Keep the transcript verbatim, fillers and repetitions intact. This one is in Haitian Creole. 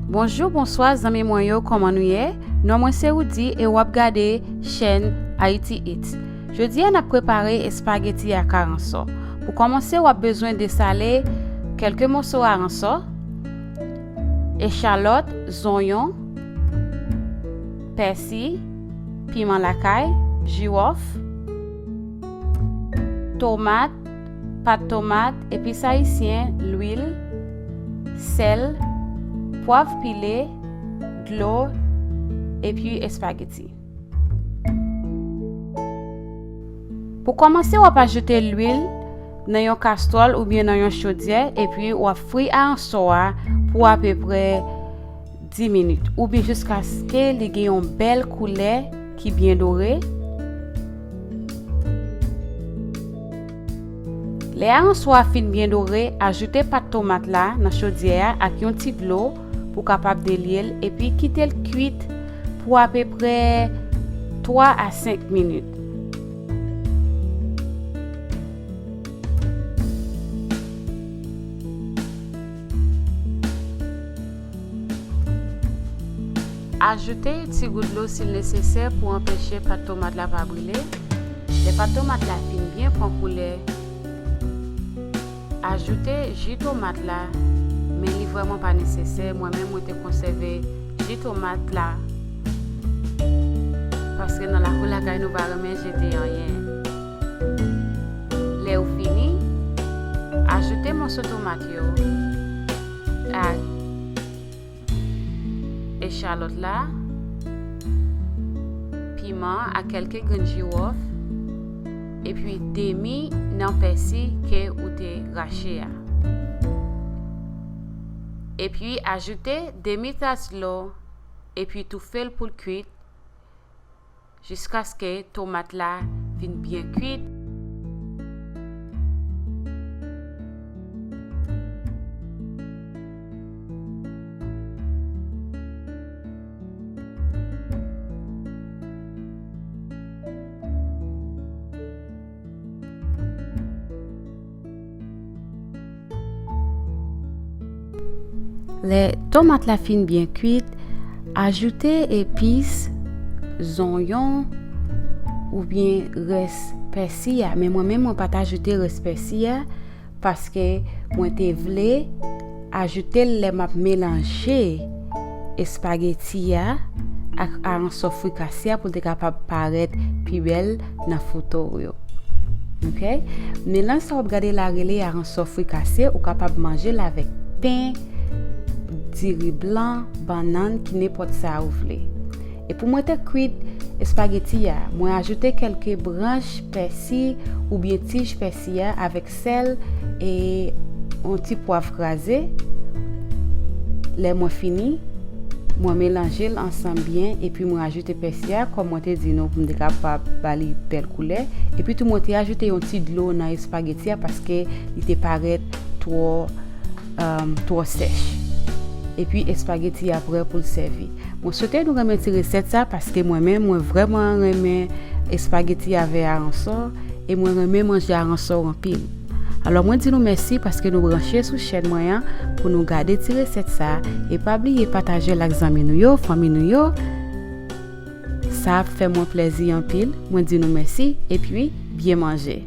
Bonjou, bonswa zanmi mwen yo, kòman nou ye? Non mwen se Woody e w ap gade chèn Haiti Eats. Jodi a n ap prepare espageti ak aransò. Pou kòmanse, w ap bezwen desale kèlke moso aransò, echalòt, zonyon, pèsi, piman lakay, jiwòf, tomat, pat tomat, epis ayisyen, lwil, sèl, pwav pile, dlo, epi espageti. Pou kòmanse, w ap ajoute lwil nan yon kastwòl oubyen nan yon chodyè, epi w ap fri aransò a pou apeprè dis minit, oubyen jiskaske li gen yon bèl koulè ki byen dore. Lè aransò a fin byen dore, ajoute pat tomat la nan chodyè a ak yon ti dlo pou kapab delye l, epi kite l kwit pou apeprè twa a senk minit. Ajoute ti gout dlo si l nesesè pou anpeche pat tomat la pa brile. Lè pat tomat la fin byen pran koulè, ajoute ji tomat la, men li vrèman pa nesesè. Mwen menm, mwen te konsève ji tomat la, paske nan lakou lakay nou pa renmen jete anyen. Lè ou fini, ajoute moso tomat yo ak echalòt la, piman ak kèlke grenn jiwòf, epi demi nan pèsi ke ou te rache a. Epi ajoute demi tas dlo, epi toufe l pou l kwit, jiskaske tomat la vin byen kwit. Lè tomat la fin byen kwit, ajoute epis, zonyon, oubyen rès pèsi a. Men mwen menm, mwen pa t ajoute rès pèsi a, paske mwen te vle ajoute l lè m ap melanje espageti a ak aransò frikase a pou l te kapab parèt pi bèl nan foto w yo. Ok? Melanj sa w ap gade la rele aransò frikase, ou kapab manje l avèk pen, diri blan, bannann, ki nenpòt sa ou vle. E pou mwen te kwit espageti a, mwen ajoute kèlke branch pèsi oubyen tij pèsi a avèk sèl e yon ti pwav kraze. Lè mwen fini, mwen melanje l ansanm byen, epi mwen ajoute pèsi a, kòm mwen te di nou, pou m te kapab ba li bèl koulè. Epi tou, mwen te ajoute yon ti dlo nan espageti a, paske li te parèt twò, um, twò sèch. Epi espageti a prè pou l sèvi. Mwen swete nou renmen ti resèt sa, paske mwen menm, mwen vrèman renmen espageti avè aransò, e mwen renmen manje aransò anpil. Alò, mwen di nou mèsi paske nou branche sou chèn mwen an pou nou gade ti resèt sa, e pa bliye pataje l ak zanmi nou yo, fanmi nou yo. Sa ap fè mwen plèzi anpil. Mwen di nou mèsi, epi byen manje.